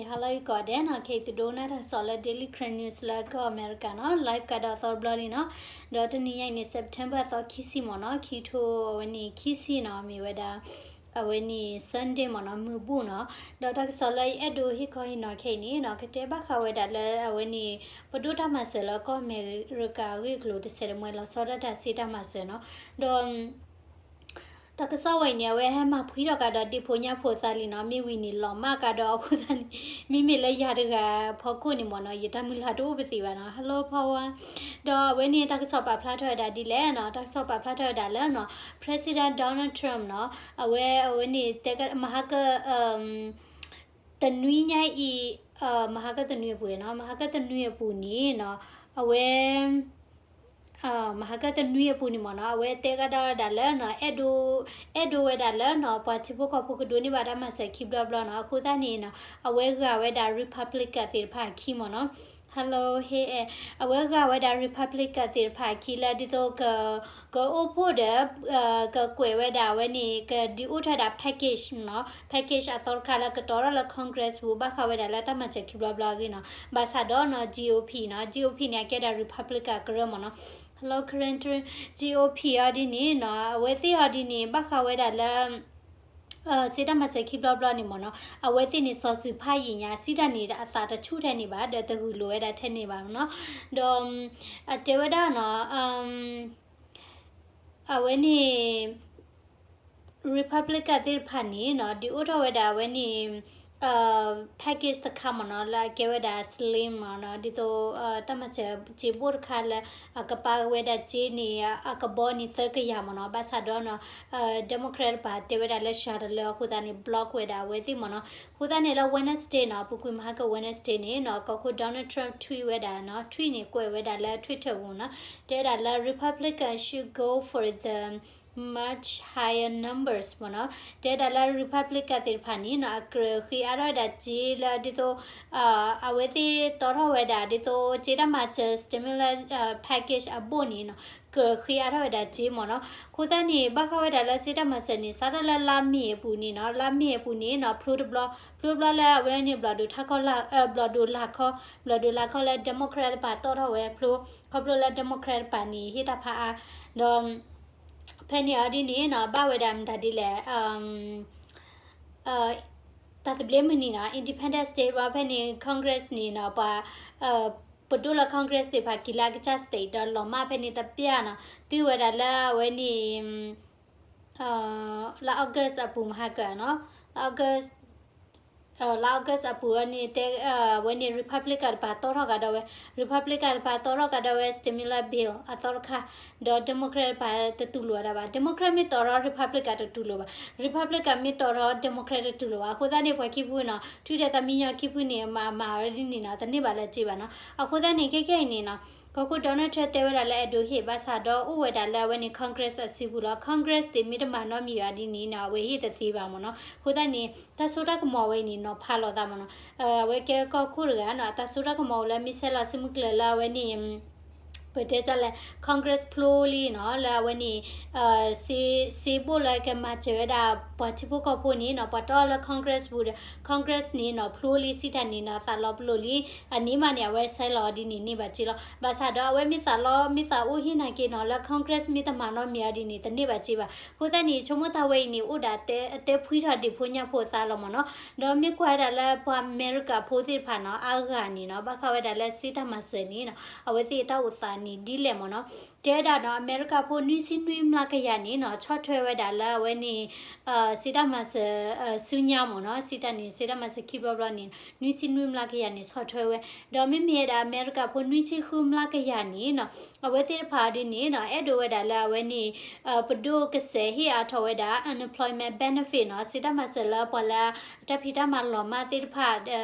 Hello ကိးဂၤဒဲးနီၤ, ခဲအံၤသုဒိကနၣ်တၢ်ကစီၣ်လၢ Daily Karen News လၢကီၢ်အမဲရကၤနီၤ, live ကဒီးသီတဘျီလံနီၤ. ဒီးတနံၤညါအံၤန့ၣ် September အသီခံဆံမ့ၢ်နီၤ, ခံထိအဝဲန့ၣ်ခံဆံနီၤ, မ့ၢ်ဝဲဒၣ် အဝဲန့ၣ် Sunday မ့ၢ်နီၤ, မုၢ်ဘူၣ်နီၤ. ဒီးတၢ်ကစီၣ်လၢယအဲၣ်ဒိးဟ့ၣ်ခီဟ့ၣ်နီၤခဲအံၤန့ၣ်နီၤ, ကတဲဘၣ်ဃးဝဲဒၣ်လၢအဝဲန့ၣ် ပဒိၣ်တၢ်မၤစၢၤလၢကီၢ်အမဲရကၤအဂ့ၢ်အကျိၤတစဲးတမှဲလီၤဆီဒၣ်တၢ်စ့တၢ်မၤစၢၤနီၤ. ဒီး တၢ်ကစီၣ်ဝဲအံၤန့ၣ် အဝဲဟဲမၤဖှံထီၣ်ကဒီးဒ့ၣ်ဖိညၣ်ဖိအသးလံနီၤ, မ့ၢ်ဝံၤန့ၣ် လီၤမၢ်ကဒီးအဃိသတးန့ၣ် မ့မ့ၢ်လၢယၤတဂၤဖီခိၣ်န့ၣ်မ့ၢ်နီၤ, ယတၢ်မုၢ်လၢ်တအိၣ်ပသံးဘၣ်နီၤ. Hello ဖီဝါ, ဒီးအဝဲန့ၣ် တၢ်ကစီၣ်ပာ်ဖျါထီၣ်ဝဲဒၣ်ဒ်လဲၣ်နီၤ, တၢ်ကစီၣ်ပာ်ဖျါထီၣ်ဝဲဒၣ်လၢနီၤ, President Donald Trump နီၤ, အဝဲ အဝဲန့ၣ် တဲ မဟါက တနွံညါအံၤ, မဟါကတနွံအပူၤနီၤ, မဟါကတနွံအပူၤန့ၣ်နီၤ, အဝဲ မဟါကတနွံအပူၤန့ၣ်မ့ၢ်နီၤ, အဝဲတဲကဒီးဝဲဒၣ်လၢနီၤ, အဲၣ်ဒိး အဲၣ်ဒိးဝဲဒၣ်လၢနီၤ, ပှၤထံဖိကီၢ်ဖိကဒိးန့ၢ်ဘၣ်တၢ်မၤစၢၤခံဘျီဘျီနီၤ. အဃိသတးန့ၣ်နီၤ, အဝဲဂာ်ဝဲဒၣ် Republican သ့ၣ်တဖၣ်အခံမ့ၢ်နီၤ. Hello ဟ့ၣ်အဲၣ်, အဝဲဂာ်ဝဲဒၣ် Republican သ့ၣ်တဖၣ်အခံလၢဒ်သိး ကအိၣ်ဖှိၣ်ဒီး ကကွဲးဝဲဒၣ်အဝဲန့ၣ် ကဒုးအိၣ်ထီၣ်ဝဲဒၣ် package နီၤ, package အသီတခါလၢကတီၤထီၣ်လၢ Congress ပူၤ ဘၣ်ဃးဝဲဒၣ်လၢတၢ်မၤစၢၤခံဘျီဘျီအဂ့ၢ်နီၤ. ဘၣ်ဆၣ်ဒီးနီၤ GOP နီၤ, GOP န့ၣ် အကဲဒၣ် Republican ကရၢမ့ၢ်နီၤ. Hello Karen, GOP အီၤဒ်န့ၣ်နီၤ, အဝဲသ့ၣ်အီၤဒ်န့ၣ် ဘၣ်ဃးဝဲဒၣ်လၢ စ့တၢ်မၤစၢၤခံဘျီဘျီန့ၣ်မ့ၢ်နီၤ, အဝဲသ့ၣ်န့ၣ် စီၤစုၤဖးယံာ်ညါ စံးတၢ်န့ၣ် အသးတဆူၣ်ထဲန့ၣ်ဘၣ်, ဒီးတဂုာ်လိာ်ဝဲဒၣ်ထဲန့ၣ်ဘၣ်နီၤ. ဒီး အတဲဝဲဒၣ်နီၤ, အဝဲန့ၣ် Republican သ့ၣ်တဖၣ်န့ၣ်နီၤ, ဒုးအိၣ်ထီၣ်ဝဲဒၣ်အဝဲန့ၣ် package တခါမ့ၢ်နီၤ, လၢအကဲဝဲဒၣ် slim မ့ၢ်နီၤ, ဒ်သိး တၢ်မၤစၢၤစ့ဘိၣ်တခါလၢ အကပာ်ဝဲဒၣ်စ့န့ၣ် အကဘီန့ၣ်သၢကယၤမ့ၢ်နီၤ. ဘၣ်ဆၣ်ဒီးနီၤ Democrat တဖၣ်တဲဝဲဒၣ်လၢ စှၤတလၢအဃိသတးန့ၣ် block ဝဲဒၣ်အဝဲသ့ၣ်မ့ၢ်နီၤ. အဃိသတးန့ၣ်လၢ Wednesday နီၤ, ပူၤကွံာ်မဟါက Wednesday န့ၣ်နီၤ, ကီၢ်ခိၣ် Donald Trump tweet ဝဲဒၣ်နီၤ, tweet န့ၣ် ကွဲးဝဲဒၣ်လၢ Twitter ပူၤနီၤ, တဲဝဲဒၣ်လၢ Republicans should go for the much higher numbers မ့ၢ်နီၤ. တဲဝဲဒၣ်လၢ Republican သ့ၣ်တဖၣ်န့ၣ်နီၤ, အကြၢးဃ့အါထီၣ်ဝဲဒၣ်စ့လၢဒ်သိး အဝဲသ့ၣ်တီထီၣ်ဝဲဒၣ်ဒ်သိး စ့တၢ်မၤစၢၤ stimulus package အဘိၣ်န့ၣ်နီၤ, ကြၢးဃ့အါထီၣ်ဝဲဒၣ်စ့မ့ၢ်နီၤ. အဃိသတးန့ၣ် ဘၣ်ဃးဝဲဒၣ်လၢစ့တၢ်မၤစၢၤန့ၣ် စးထီၣ်လၢလါမ့ၤအပူၤန့ၣ်နီၤ, လါမ့ၤအပူၤန့ၣ်နီၤ, ဖျိတဘျီ, ဖျိတဘျီလၢအဝဲန့ၣ် ဘျီၣ်ဒိၣ်ထးခီ, ဘျီၣ်ဒိၣ်လၢ်ခီ, ဘျီၣ်ဒိၣ်လၢ်ခီလၢ Democrat တဖၣ်တီထီၣ်ဝဲဖျိ, ခီဖျိလၢ Democrat တဖၣ်န့ၣ် ဟ့ၣ်တၢ်ဖးအါ, ဒီး ဖဲန့ၣ်အီၤဒ်န့ၣ်နီၤ, ဘၣ်ဝဲဒၣ်မတၤဒ်လဲၣ်, တၢ်သဘျ့မုၢ်နံၤနီၤ, Independence Day ဘၣ်ဖဲန့ၣ် Congress န့ၣ်နီၤ, ပှၤ ပဒိၣ်လၢ Congress သ့ၣ်တဖၣ် က့ၤလၢအကစၢ် state ဒီးလီၤမၢ်ဖဲန့ၣ်တပျၢ်နီၤ, တုၤဝဲဒၣ်လၢအဝဲန့ၣ် လါ August အပူၤမဟါကနီၤ, လါ August လါ August အပူၤန့ၣ် တဲ အဝဲန့ၣ် Republican တဖၣ်တီထီၣ်ကဒီးဝဲ, Republican တဖၣ်တီထီၣ်ကဒီးဝဲ stimulus bill အသီတခါ, ဒီး Democrat တဖၣ်တတူၢ်လိာ်ဝဲဒၣ်ဘၣ်. Democrat မ့ၢ်တီထီၣ် Republican တတူၢ်လိာ်ဘၣ်, Republican မ့ၢ်တီထီၣ် Democrat တတူၢ်လိာ်ဘၣ်. အဃိသတးန့ၣ် ပှၤခံဖုနီၤ, ထွံၣ်ဒီးသးမံညီခံဖုန့ၣ် မၤမၤအီၤဒ်န့ၣ်နီၤ, တန့ၢ်ဘၣ်လၢစ့ဘၣ်နီၤ. အဃိသတးန့ၣ် ခဲခဲအံၤန့ၣ်နီၤ, ကီၢ်ခိၣ် Donald Trump တဲဝဲဒၣ်လၢအဲၣ်ဒိးဟ့ၣ်, ဘၣ်ဆၣ်ဒီးအိၣ်ဝဲဒၣ်လၢအဝဲန့ၣ် Congress အစုပူၤလီၤ. Congress သ့ၣ်မ့ၢ်တမၤနီတမံၤဘၣ်ဒ်န့ၣ်နီၤ, အဝဲဟ့ၣ်တသ့ဘၣ်မ့ၢ်နီၤ. အဃိသတးန့ၣ် တၢ်စိတၢ်ကမီၤဝဲအံၤန့ၣ် နီၤဖးလိာ်သးမ့ၢ်နီၤ. အဝဲကဲကီၢ်ခိၣ်တဂၤနီၤ, တၢ်စိတၢ်ကမီၤအိၣ်လၢမ့ၢ်ဆဲးလီၤစုမုၢ်ကျၢၤလၢအဝဲန့ၣ် ပတဲတၢ်လဲၣ် Congress ဖျိလံနီၤ, လၢအဝဲန့ၣ် စ့ စ့ဘိၣ်လၢကမၤစၢၤဝဲဒၣ် ပှၤထံဖိကီၢ်ဖိန့ၣ်နီၤ, ပှၤတီလၢ Congress ပူၤဒီး Congress န့ၣ်နီၤ ဖျိလံစံးတၢ်န့ၣ်နီၤ, သးလီၤပလိာ်လံ, အန့ၣ်မးန့ၣ် အဝဲဆဲးလီၤဒ်န့ၣ်န့ၢ်ဘၣ်စ့လီၤ. ဘၣ်ဆၣ်ဒီး အဝဲမ့ၢ်သးလီ မ့ၢ်သးအိၣ်ဟ့ၣ်နာ်က့နီၤ, လၢ Congress မ့ၢ်တမၤနီတမံၤအီၤဒ်န့ၣ် တန့ၢ်ဘၣ်စ့ဘၣ်. အဃိသတးန့ၣ် ဆိကမိၣ်သးဝဲအံၤန့ၣ် အိၣ်ဒီးတဲ တဲဖှံထီၣ်ဒ့ၣ်ဖိညၣ်ဖိအသးလီၤမ့ၢ်နီၤ. ဒီးမ့ၢ်ကွၢ်ဝဲဒၣ်လၢပှၤအမဲရကၤဖိသ့ၣ်တဖၣ်နီၤ, အါဂၤန့ၣ်နီၤ, ဘၣ်ဃးဝဲဒၣ်လၢစ့တၢ်မၤစၢၤန့ၣ်နီၤ, အဝဲသ့ၣ်အတၢ်အိၣ်သးန့ၣ်ဒ်လဲၣ်မ့ၢ်နီၤ. တဲဒၣ်နီၤ, အမဲရကၤဖိနွံဆံနွံမျးကယၤန့ၣ်နီၤ, ဆီၣ်ထွဲဝဲဒၣ်လၢအဝဲန့ၣ် စ့တၢ်မၤစၢၤ ဆူညါမ့ၢ်နီၤ, စံးတၢ်န့ၣ် စ့တၢ်မၤစၢၤခံဘျီဘျီန့ၣ် နွံဆံနွံမျးကယၤန့ၣ် ဆီၣ်ထွဲဝဲ. ဒီးမ့မ့ၢ်ဝဲဒၣ်အမဲရကၤဖိ နွံဆံဃုမျးကယၤန့ၣ်နီၤ, အဝဲသ့ၣ်တဖၣ်ဒ်န့ၣ်နီၤ, အဲၣ်ဒိးဝဲဒၣ်လၢအဝဲန့ၣ် ပဒိၣ်ကစဲးဟ့ၣ်အါထီၣ်ဝဲဒၣ် unemployment benefit နီၤ, စ့တၢ်မၤစၢၤလၢပှၤလၢအတၢ်ဖံးတၢ်မၤလီၤမၢ်သ့ၣ်တဖၣ်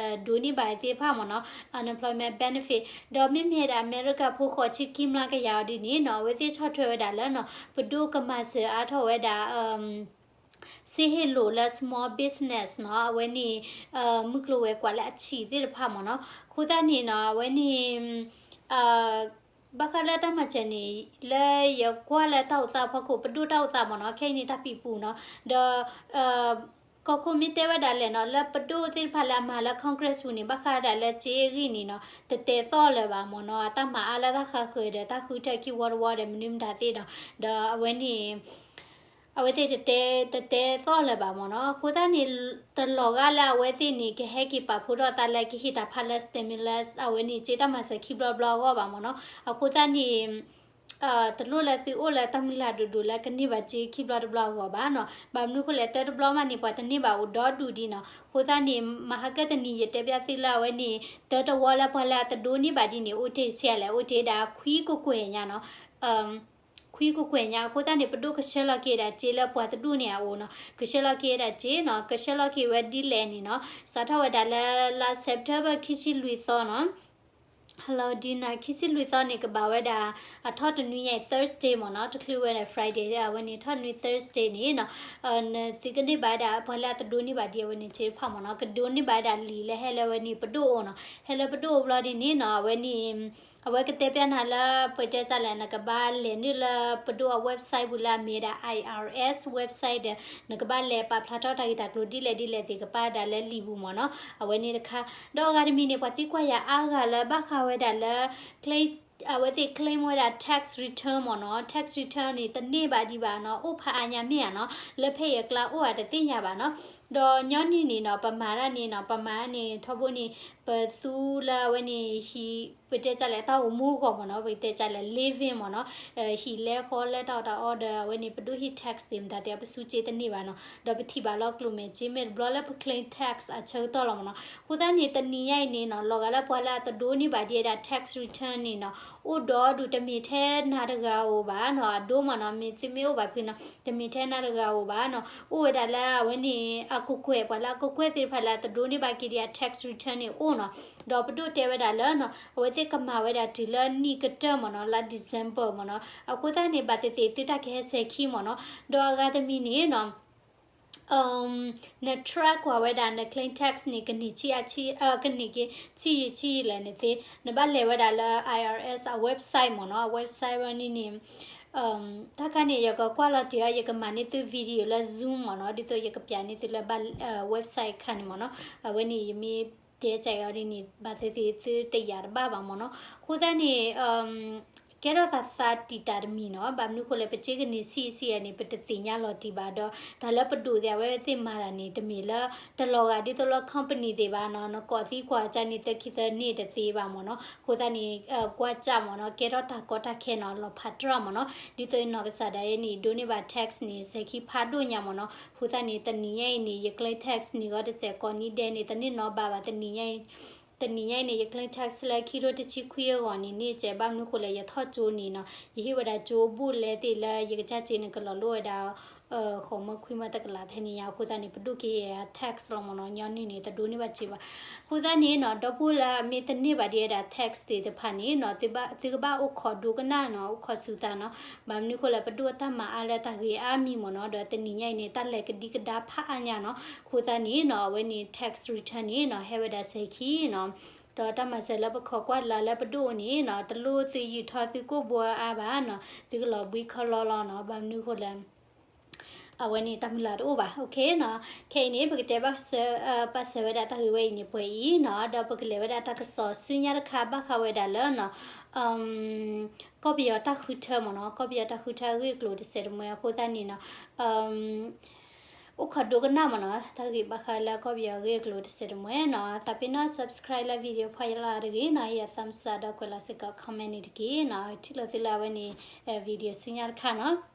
ဒိးန့ၢ်ဘၣ်သ့ၣ်တဖၣ်မ့ၢ်နီၤ, unemployment benefit. ဒီးမ့မ့ၢ်ဝဲဒၣ်အမဲရကၤဖိဃိးဆံခံမျးကယၤအီၤဒ်န့ၣ်နီၤ, အဝဲသ့ၣ်ဆီၣ်ထွဲဝဲဒၣ်လၢနီၤ, ပဒိၣ်ကမၤစၢၤအါထီၣ်ဝဲဒၣ် စ့ဟ့ၣ်လိာ်လၢ small business နီၤ, အဝဲန့ၣ် မုၢ်ကျိၤဝဲၤကွာ်လၢအဆံးသ့ၣ်တဖၣ်မ့ၢ်နီၤ. အဃိသတးန့ၣ်နီၤ, အဝဲန့ၣ် ဘၣ်ဃးလၢတၢ်မၤစၢၤန့ၣ် လၢယကွၢ်လၢတၢ်အိၣ်သးအဖီခိၣ် ပဒိၣ်တၢ်အိၣ်သးမ့ၢ်နီၤ, ခဲအံၤန့ၣ်တၢ်ပံၤပူၤနီၤ, ဒီး ကီၢ်ခိၣ်မ့ၢ်တဲဝဲဒၣ်လဲၣ်နီၤ လၢပဒိၣ်သ့ၣ်တဖၣ်လၢအမၤလၢ Congress ပူၤန့ၣ် ဘၣ်ဃးဒၣ်လၢစ့အဂ့ၢ်န့ၣ်နီၤ တတဲသီၣ်လၢၤဘၣ်မ့ၢ်နီၤ အတၢ်မၤအါလၢတၢ်ဃၣ်ဃၢၤဒီးတၢ်ဃုထၢခံဝီတဝီဒီးမနုၤမတၤသ့ၣ်နီၤ ဒီးအဝဲန့ၣ် အဝဲသ့ၣ်တတဲ တတဲသီၣ်လၢၤဘၣ်မ့ၢ်နီၤ အဃိသတးန့ၣ် တလီၤဂာ်လၢအဝဲသ့ၣ်န့ၣ် ကဟဲက့ၤပာ်ဖှိၣ်ထီၣ်သးလၢကဟ့ၣ်တၢ်ဖးလၢ stimulus အဝဲန့ၣ် စ့တၢ်မၤစၢၤခံဘျီတဘျီအဂီၢ်ဘၣ်မ့ၢ်နီၤ အဃိသတးန့ၣ် တလိၣ်လၢသုအိၣ်လၢတၢ်မုၢ်လၢ်ဒိၣ်ဒိၣ်လၢကန့ၢ်ဘၣ်စ့ခံဘျီတဘျီအဂီၢ်ဘၣ်နီၤ ဘၣ်မနုၤအဃိလဲၣ် တၢတဘျီမးန့ၣ် ပှၤတန့ၢ်ဘၣ်အိၣ်ဒီဒူၣ်ဒံးနီၤ အဃိသတးန့ၣ် မဟါကတနံၤယတဲပျးသုလၢအဝဲန့ၣ် တၢတဝီလၢပှၤလၢအတဒိးန့ၢ်ဘၣ်ဒ်န့ၣ် အိၣ်တ့ၢ်ဆံးလဲၣ် အိၣ်တ့ၢ်ဒၣ်ခွံကကွဲၢ်ညါနီၤ ခွံကကွဲၢ်ညါ အဃိသတးန့ၣ် ပဒိၣ်ကဆှၢလီၤက့ၤဒၣ်စ့လၢပှၤတဒူၣ်န့ၣ်အအိၣ်နီၤ ကဆှၢလီၤက့ၤဒၣ်စ့နီၤ ကဆှၢလီၤက့ၤဝဲဒ်လဲၣ်န့ၣ်နီၤ စးထီၣ်ဝဲဒၣ်လၢလါ September ခံဆံလွံၢ်သီနီၤ ဟလီၤဒံနၤ ခံဆံလွံၢ်သီန့ၣ် ကဘၣ်ဝဲဒၣ် အထီၣ်တနွံညါအံၤ Thursday မ့ၢ်နီၤ တချုးဝဲဒၣ် Friday အဝဲန့ၣ် ထီၣ်တနွံ Thursday န့ၣ်နီၤ သုကန့ၢ်ဘၣ်ဝဲဒၣ် ပှၤလၢအတဒိးန့ၢ်ဘၣ်ဒ်အဝဲန့ၣ်စ့တဖၣ်မ့ၢ်နီၤ ကဒိးန့ၢ်ဘၣ်ဝဲဒၣ်လံာ်လၢဟဲလၢအဝဲန့ၣ်ပဒိၣ်အအိၣ်နီၤ ဟဲလၢပဒိၣ်အအိၣ်ဘျီဒ်န့ၣ်နီၤ အဝဲန့ၣ် အဝဲကတဲပျးနၤလၢ ပတဲတၢ်လဲၣ် နကဘၣ်လဲၤနုာ်လၢပဒိၣ်အ website ပူၤလၢအမ့ၢ်ဒၣ် I R S website ဒီး နကဘၣ်လဲၤပာ်ဖျါထီၣ်တၢ်ဂ့ၢ်တၢ်ကျိၤဒ်လဲၣ်ဒ်လဲၣ်သ့ၣ်ကပၤဒၣ်လၢလံာ်ပူၤမ့ၢ်နီၤ အဝဲန့ၣ်တခါ ဒီးအဂၤတမံၤန့ၣ် ပှၤသံကွၢ်ယၤအါဂၤလၢဘၣ်ဃးဝဲဒၣ်လၢ အဝဲသ့ၣ် claim ဝဲဒၣ် tax return မ့ၢ်နီၤ tax return န့ၣ် တန့ၢ်ဘၣ်ဒံးဘၣ်နီၤ အိၣ်ဖးအါညါမ့ၢ်ဧါနီၤ လၢဖဲယကျါအိၣ်ဧါတသ့ၣ်ညါဘၣ်နီၤ ဒီးညီနုၢ်န့ၣ်နီၤ ပမၤတၢ်န့ၣ်နီၤ ပမၤန့ၣ် ထီဘိန့ၣ် ပသူလၢအဝဲန့ၣ် ဟံၣ် ပတဲတၢ်လဲၣ် တၢ်အိၣ်မူအဂီၢ်မ့ၢ်နီၤ ပတဲတၢ်လဲၣ် living မ့ၢ်နီၤ ဟံၣ်လဲဃီလဲတၢ်အီၣ်တၢ်အီဒီး အဝဲန့ၣ် ပဒိၣ်ဟ့ၣ် tax သ့ၣ်မတၤသ့ၣ် ပစုစ့တန့ၢ်ဘၣ်နီၤ ဒီးပထံၣ်ဘၣ်လီၤကျိၤမဲာ်က့ မ့ၢ်တဘျီလၢပ claim tax အဆၢကတီၢ်လီၤမ့ၢ်နီၤ အဃိသတးန့ၣ် တနံၤညါအံၤန့ၣ်နီၤ လီၤဂာ်လၢပှၤလၢအတဒိးန့ၢ်ဘၣ်ဒံးဝဲဒၣ် tax return န့ၣ်နီၤ အိၣ်ဒီဒူၣ် တမ့ၢ်ထဲနၤတဂၤဧိၤဘၣ်နီၤ အဒိမ့ၢ်နီၤ မ့ၢ်သုမ့ၢ်အိၣ်ဘၣ်ဖုနီၤ တမ့ၢ်ထဲနၤတဂၤဧိၤဘၣ်နီၤ အိၣ်ဝဲဒၣ်လၢအဝဲန့ၣ် အကကွဲၢ် ပှၤလၢအကကွဲၢ်သ့ၣ်တဖၣ်လၢအတဒိးန့ၢ်ဘၣ်က့ၤဒံးအ tax return န့ၣ်အိၣ်နီၤ ဒီးပဒိၣ်တဲဝဲဒၣ်လၢနီၤ အဝဲသ့ၣ်ကမၤဝဲဒၣ်တုၤလၢနံၣ်ကတၢၢ်မ့ၢ်နီၤ လါ December မ့ၢ်နီၤ အဃိသတးန့ၣ် ဘၣ်သ့ၣ်သ့ၣ်သုတၢ်ကဟဲစဲၤခံမ့ၢ်နီၤ ဒီးအဂၤတမံၤန့ၣ်နီၤ န track ကွၢ်ဝဲဒၣ်န claim tax န့ၣ် ကန့ၢ်ဆံးအါဆံး ကန့ၢ်က့ၤ ဆံးယံာ်ဆံးယံာ်လဲၣ်န့ၣ်သ့ နဘၣ်လဲၤဝဲဒၣ်လၢ I R S အ website မ့ၢ်နီၤ အ website ဝဲန့ၣ်န့ၣ် တၢ်ခါန့ၣ် ယကကွၢ်လီၤတ့ၢ်အီၤ ယကမၤန့ၢ်သု video လၢ Zoom မ့ၢ်နီၤ ဒ်သိးယကပျးန့ၢ်သုလၢ website ခါန့ၣ်မ့ၢ်နီၤ အဝဲန့ၣ် ယမ့ၢ်တဲကၢ်အီၤဒ်န့ၣ် ဘၣ်သ့ၣ်သ့ၣ်သုတယာ်တဘၣ်ဘၣ်မ့ၢ်နီၤ အဃိသတးန့ၣ် ကဲထီၣ်သးသးတံာ်တာ်တမံၤနီၤ ဘၣ်မနုၤအဃိလဲၣ် ပစ့ကန့ၢ်ဆံးဆံးယံာ်န့ၣ် ပတသ့ၣ်ညါလီၤတံၢ်ဘၣ်ဒီး တၢ်လၢပဒိၣ်သ့ၣ်အဝဲသ့ၣ်မၤတၢ်န့ၣ် တမ့ၢ်လၢ တလီၤဂာ်ဒ်သိးလၢ company သ့ၣ်ဘၣ်နီၤ နကိးသံကွၢ်ကၢ်န့ၣ် သၢခံသၢန့ၣ်တသ့ဘၣ်မ့ၢ်နီၤ အဃိသတးန့ၣ် ကွၢ်ကၢ်မ့ၢ်နီၤ ကဲထီၣ်တၢ်ကီတၢ်ခဲနီၤ လီၤဖးတြၢ်မ့ၢ်နီၤ ဒ်သိးနီၢ်ကစၢ်ဒၣ်အံၤန့ၣ် ဒိးန့ၢ်ဘၣ် tax န့ၣ် စဲၤခံဖးဒိၣ်ညါမ့ၢ်နီၤ အဃိသတးန့ၣ် တနံၤညါအံၤန့ၣ် ယ claim tax န့ၣ်ဂီၢ်တစဲးကိးနံၤဒဲးန့ၣ် တန့ၢ်နီဘၣ်ဘၣ် တနံၤညါအံၤ တနံၤညါအံၤန့ၣ် ယ claim tax လၢခံထိတဆံခွံအဂီၢ်န့ၣ် န့ၢ်စဲး ဘၣ်မနုၤအဃိလဲၣ် ယထီၣ်ကၠိန့ၣ်နီၤ ယဟ့ၣ်ဝဲဒၣ်ကၠိဘိၣ်လဲသ့ၣ်လၢယကစၢ်စ့န့ၣ် ကလီၤလိၣ်ဝဲဒၣ် ဃိးမၢခွံမၢတကလးထဲန့ၣ်ညါ အဃိသတးန့ၣ် ပဒိၣ်က့ၤယဲ tax လီၤမ့ၢ်နီၤ ညီနုၢ်န့ၣ် တဒိးန့ၢ်ဘၣ်စ့ဘၣ် အဃိသတးန့ၣ်နီၤ ဒီပုၢ်လၢအမ့ၢ်တန့ၢ်ဘၣ်ဒံးဝဲဒၣ် tax သ့ၣ်တဖၣ်န့ၣ်နီၤ သုကဘၣ်အိၣ်ခိးဒိကနၣ်နီၤ အိၣ်ခိးစူၤသးနီၤ ဘၣ်မနုၤအဃိလဲၣ် ပဒိၣ်တၢ်မၤအါလၢတၢ်ဂ့ၤအါမံၤမ့ၢ်နီၤ ဒီးတနံၤညါအံၤန့ၣ် တၢ်လဲၤကဒံကဒါဖးအါညါနီၤ အဃိသတးန့ၣ်နီၤ အဝဲန့ၣ် tax return န့ၣ်နီၤ ဟဲဝဲဒၣ်စဲၤခံနီၤ ဒီးတၢ်မၤစၢၤလၢပခိးကွၢ်လၢ်လၢပဒိၣ်အအိၣ်န့ၣ်နီၤ တလိၣ်သုယုၢ်ထီၣ်သုကိၣ်ဘှီအါဘၣ်နီၤ သုကလီၤဘှံးခီလီလီၤနီၤ ဘၣ်မနုၤအဃိလဲၣ် အဝဲန့ၣ်တၢ်မုၢ်လၢ်တအိၣ်ဘၣ် ခဲအံၤန့ၣ် ပကတဲဘၣ်စၢၤ ပာ်စၢၤဝဲဒၣ်တၢ်ဂ့ၢ်ဝဲအံၤန့ၣ်ပှဲၤအံၤနီၤ ဒီးပကလဲၤဝဲဒၣ်တၢ်ကစီၣ်ဆူညါတခါဘၣ်ဃးဝဲဒၣ်လၢနီၤ ကီၢ်ပယီၤတၢ်ဃုထၢမ့ၢ်နီၤ ကီၢ်ပယီၤတၢ်ဃုထၢအဂ့ၢ်အကျိၤတစဲးတမှဲအဃိသတးန့ၣ်နီၤ အိၣ်ခိးဒိကနၣ်မ့ၢ်နီၤ တၢ်ဂ့ၢ်ဘၣ်ဃးလၢကီၢ်ပယီၤအဂ့ၢ်အကျိၤတစဲးတမှဲနီၤ သးပ့ၤနီၣ် subscribe လၢ video ဖီယလီၤတဂ့ၤနီၤ ဟ့ၣ်ယၤ thumbs up ဒီးကွဲးလီၤစ့ၢ်ကီး comment န့ၣ်တက့ၢ်နီၤ ထံၣ်လိာ်သုလၢအဝဲန့ၣ် video ဆူညါတခါနီၤ